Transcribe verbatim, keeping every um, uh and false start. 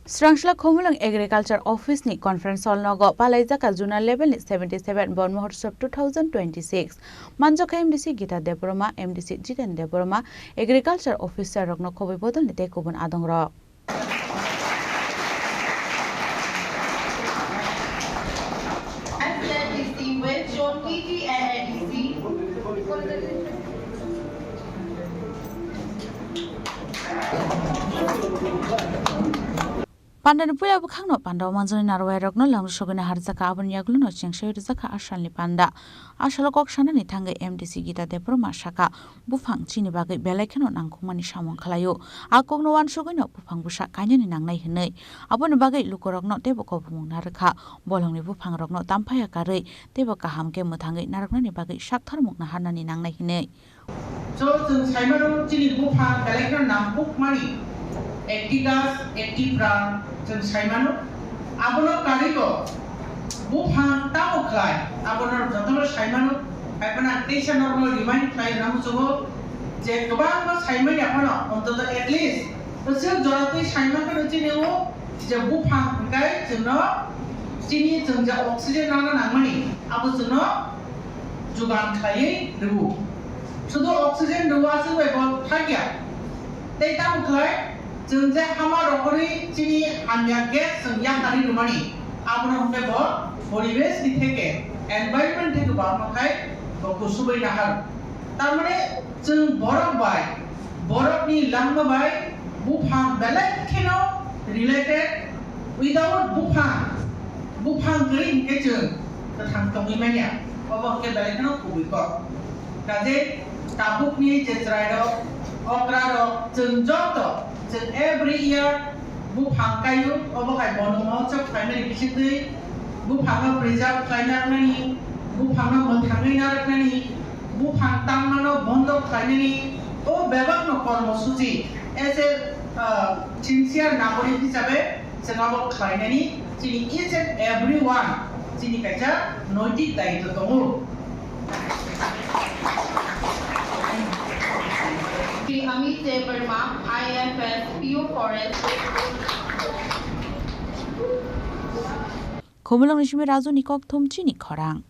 Srangsla Khumulwng Agriculture Office ni conference hall nogo palaijaka zonal level ni seventy seven Bon Mahotsav two thousand twenty six. Manjakha M D C Gita Debbarma, M D C Jiten Debbarma, Agriculture Officer rokno khobwi bodol ni tei kubun adong rok. S Z D C West Zone P T A A D C. Pandani puila bwkhakno panda o manjaknai narwai rokno lamrwsogwino harjakha, aboni yagulono chengsawi rwjakha asalni panda. Asalo kok sanani thangwi M D C Gita Debbarma sakha, buphang chini bagwi belai kheno nangkukmani samung khlaio. A kokno uansugwino buphang bwsa kainani nangnai hwnwi. Aboni bagwi lukurokno teibo kobomung narwkha. Bolongni buphangrokno tamphaya karwi teibo kaham khe mwthangwi narwknani bagwi sakthar mukna harnani nangnai hwnwi. So, chwng saimano chini buphang belai kheno nangkukmani, ekti gach, ekti pran chwng saimano. Abono karwibo buphang tamo khlai, abono jotono saimano. Haiphano ang teisa norokno remind khlai rwna muchungo je kwbangma saimanya phano, ontoto at least bwswk jora twi saima kheno chini o je buphang hwnkhe chwngno chini chwng je oxygen nana nangmani, abo chwngno jugan khlaiwi rwo. Sudu oxygen rwo aswk bai bo thakya. Tei tamo khlai chwng je hama rohorwi chini hamya gas chwng yakarwi rwmani, abono hwnkhe bo poribesh ni theke, environment theke bo amo khai bo kusubwi nahar. Tar mane chwng borok bai, borokni langma bai buphang belai kheno related. Without buphang, buphang kwrwi hinkhe chwng kwthang tongwi manya, obo hinkhe belai kheno kubui kok. Kaje tabukni je chwrairok, okrarok, chwng joto, chwng every year buphang kaio, obo hai Bon Mahotsav khlaimani bisingtwi buphangno preserve khlaina rwnani, buphangno mwthangwi narwknani, buphang tangmano bondo khlainani o bebakno kormosuchi as a, uh, sincere nagorik hisabe chwng abo khlainani chini each and every one chini kaisa noitik daitw tongo. Shri Amit Debbarma, I F S, P U Forest. Khumulwng ni simi Raju ni kokthum chini khorang.